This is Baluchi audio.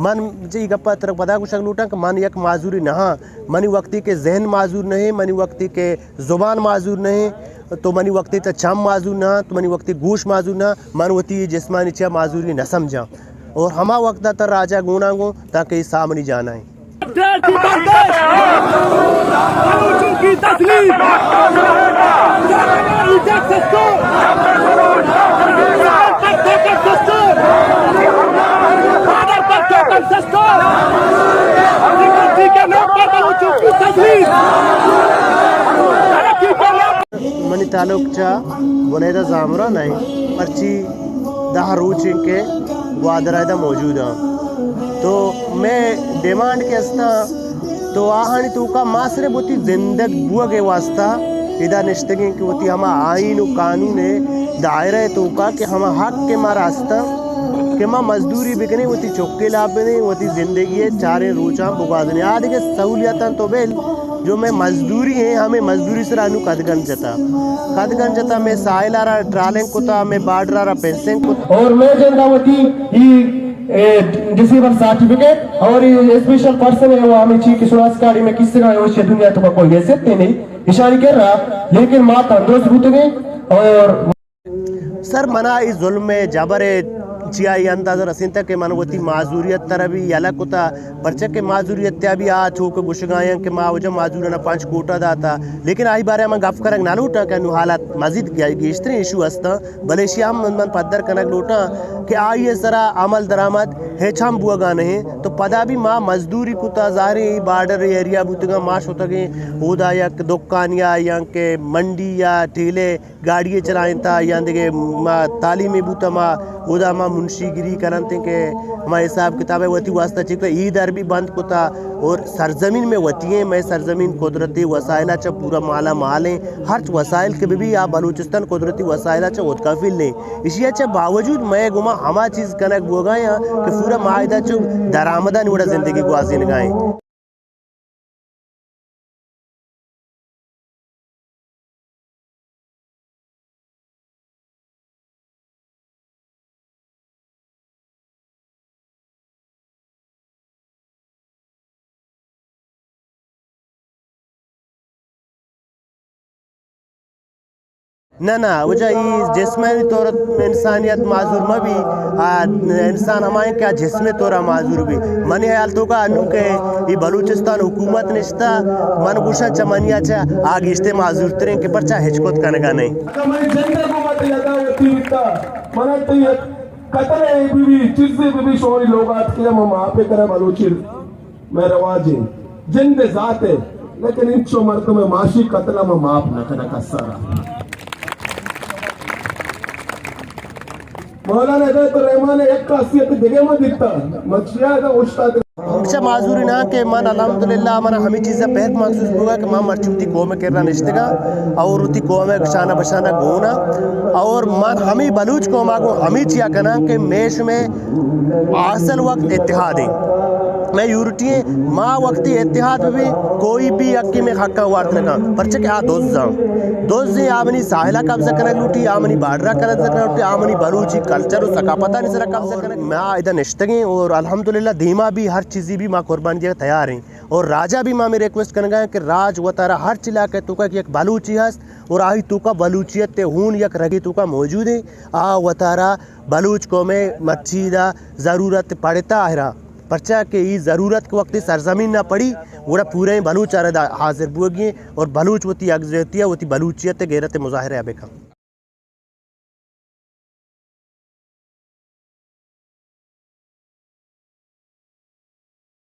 من چہ اے گپ ءَ ترا پدا گوشگ لوٹاں کہ من یک معذورے نہ آں۔ منی وقتی کہ ذہن معذور نہ ایں، منی وقتی کہ زبان معذور نہ ایں، تو منی وقتی تہ چم معذور نہ آں، تو منی وقتی گوش معذور نہ آں، من وتی جسمانی چیا معذوری نہ سمجھاں۔ اور ہما وقت ءَ تہ راجا گوناں گوں تاکہ اے ساہ منی جانا ایں۔ منی تعلق چہ بنیدہ زامران ءَ ایں، مرچی دہ روچ ایں کہ گوادر ءَ ادا موجود آں۔ تو مئے ڈیمانڈ کہ استاں، تو آہانی توکا ما صرف وتی زندگ بوگ ءِ واسطہ ادا نشتگیں کہ وتی ہما آئین و قانون ءِ دائرہ ءِ توکا کہ ہما حق کہ مارا استاں کہ ما مزدوری بکنیں، وتی چکے لاپ بدیں، وتی زندگی ءِ چاریں روچاں بگوازنیں۔ آ دگہ سہولیتاں تو بل جو مئے مزدوری ایں، ہمے مزدوری سرا انوں قدغن جتا۔ قدغن جتا، مئے ساحل ءَ را ٹرالنگ کتا، مئے بارڈر ءَ را فنسنگ کتا۔ اور مئے جند ءَ وتی ای، اے، ڈسیبل سرٹیفکیٹ اور ای اسپیشل پرسن ہے، وہ ہمیں چی کہ سناس کاری میں کس طرح ہے، وہ دنیا تو کا کوئی حیثیت نہیں، اشانی کر رہا، لیکن ما تندرست بوتگیں اور سر، منا اے ظلم ءِ جبر ءِ چیا اے اندازہ رسینتگ کہ من وتی معذوریت ءَ را بھی یلہ کتا، پرچا کہ معذوریت ءَ بھی آ چو کہ گوشگایاں کہ ما واجہ معذوراناں پنچ کوٹہ داتا، لیکن آئی بارے ءَ من گپ کنگ نہ لوٹاں کہ انوں حالات مزید گے-، گیشتریں ایشو ہستاں، بلے ایشی ءَ ہم من، من پدر کنگ لوٹاں کہ آئی ءِ سرا عمل درآمد ہچ ہم بوگا نہ ایں، تو پدا بھی ما مزدوری کتا، ظاہر ایں اے بارڈر ایریا بوتگاں، ما شتگیں اودا یک دکانیا یا کہ منڈی یا ٹھیلے گاڑی ءَ چلائینتا یا دگہ ما تعلیمے بوتا، ما اودا ما منشی گری کننتیں کہ ما حساب کتاب ءَ وتی واسطہ چکتا، اے در بھی بند کتا اور سرزمین مئے وتی ایں، مئے سرزمین قدرتی وسائل ءَ چہ پورا مالا مال ایں، ہرچ وسائل کہ بہ بی آ بلوچستان قدرتی وسائل ءَ چہ اوتکافل ایں۔ ایشی ءَ چہ باوجود مئے گما ہما چیز کنگ بوگا ایں کہ پورا ما ادا چو درآمدانی وڑا زندگی گوازینگا ایں۔ نہ، نہ، واجہ اے جسمانی طور انسانیت معذور مہ بی، آ، انسان ہما ایں کہ آ جسمی طور معذور بی۔ منی حیال توکا انوں کہ اے بلوچستان حکومت نشتہ، من گوشاں چہ منی ءَ چہ آ گیشتر معذور تریں کہ پرچا ہچ کت کنگا نہ ایں۔ اگاں منی جند ءَ گوں ما تئی ادا وتی بیتا، من ءَ تئی یک قتل ءَ بہ بی، چیزے بہ بی، شماری لوگ ءَ اتکگاں، ما معاف کناں، بلوچی مئے رواج ایں، جند ءِ ذات ءَ، لیکن انچو مردم ءِ معاشی قتل ءَ ما معاف نہ کناں کس ءَ را۔ مولانا ہدایت الرحمان ءِ یک خاصیت دگہ ما دیتا، من چیا ادا اوشتاتگ۔ ہمیشہ معذوری نہ کہ من الحمدللہ من ہمے چیز ءَ پہک محسوس بوگا کہ من مرچی وتی قوم ءِ کرا نشتگاں اور وتی قوم ءِ شانہ بشانہ گون آں اور من ہمے بلوچ قوم ءَ گوں ہمے چیا کناں کہ مئے شمئے اصل وقت اتحاد ایں۔ مئے یونٹی ایں، ما وقتی اتحاد بہ بیں، کوئی بھی یکے مئے حقاں وارت نہ کن، پرچہ کہ آ دز آں۔ دز ایں، آ منی ساحل ءَ قبضہ کنگ لوٹی، آ منی بارڈر ءَ قبضہ کنگ لوٹی، آ منی بلوچی کلچر و ثقافتانی سرا قبضہ کنگ۔ ما ادا نشتگیں اور الحمدللہ دیما بھی ہر چیزی بھی ما قربانی دیگ تیار ایں۔ اور راجا بھی ما ہمے ریکویسٹ کنگا ایں کہ راج وتارا ہرچ علاقہ توکا کہ یک بلوچے ہست اور آئی توکا بلوچیت ءِ ہون یک رگے توکا موجود ایں، آ وتارا بلوچ قوم ءِ مرچی ادا ضرورت پڑتا آہرا، پرچا کہ اے ضرورت کہ وقتی سرزمین ءَ پڑی، گڑا پوریں بلوچ آہرا ادا حاضر بوگی ایں اور بلوچ وتی یکجہتی ءَ وتی بلوچیت ءِ غیرت ءِ مظاہرہ ءَ بکن۔